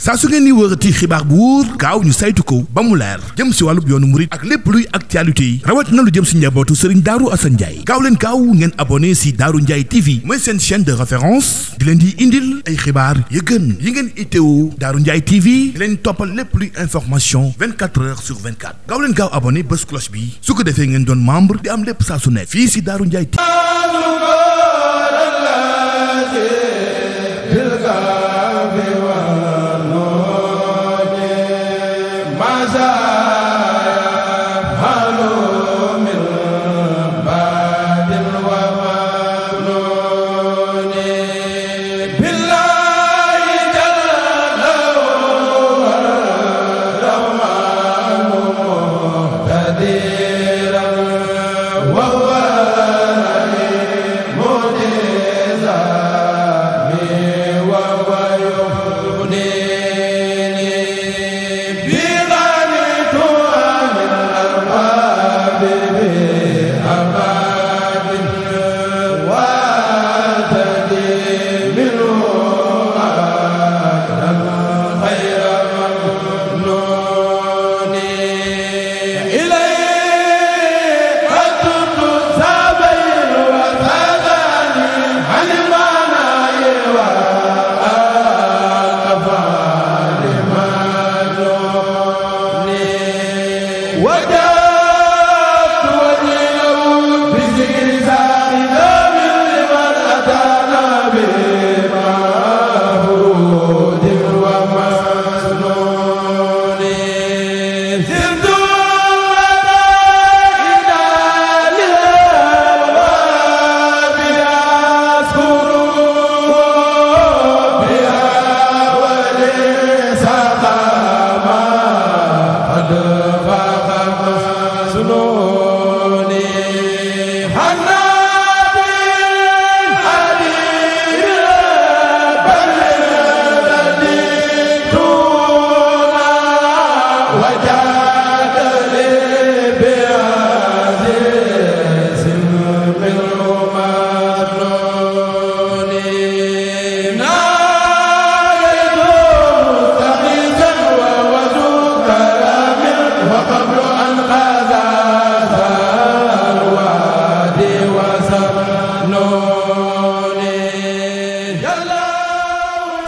saa su ngeen ni wërati xibaar bu wóor gaaw ñu saytu ko ba mu leer jëm si wàllub yoonu murit ak lépp luy actualité yi rawat na lu jëm si njabootu Serigne Darou Assane Ndiaye gaaw leen gaaw ngeen abonné si Darou Ndiaye TV mooy seen chaîne de référence di leen di indil ay xibaar yu gën yi ngeen itteewu Darou Ndiaye TV di leen toppal lépp luy information 24 heures sur 24 gaaw leen gaaw abonné bés cloche bi su ko defee ngeen doon membre di am lépp saa su ne fii si Darou Ndiaye TV.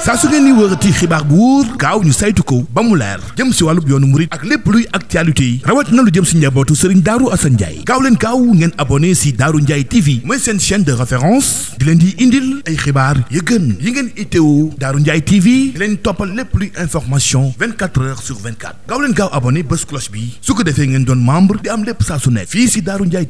saa su ngeen ni wërati xibaar bu wóor gaaw ñu saytu ko ba mu leer jëm si wàllub yoonu murit ak lépp luy actualité yi rawat na lu jëm si njabootu Serigne Darou Assane Ndiaye gaaw leen gaaw ngeen abonné si Darou Ndiaye TV mooy seen chaîne de référence di leen di indil ay xibaar yu gën yi ngeen itteewu Darou Ndiaye TV di leen toppal lépp luy information 24 heures sur 24 gaaw leen gaaw abonné bés cloche bi su ko defee ngeen doon membre di am lépp saa su ne fii si Darou Ndiaye TV.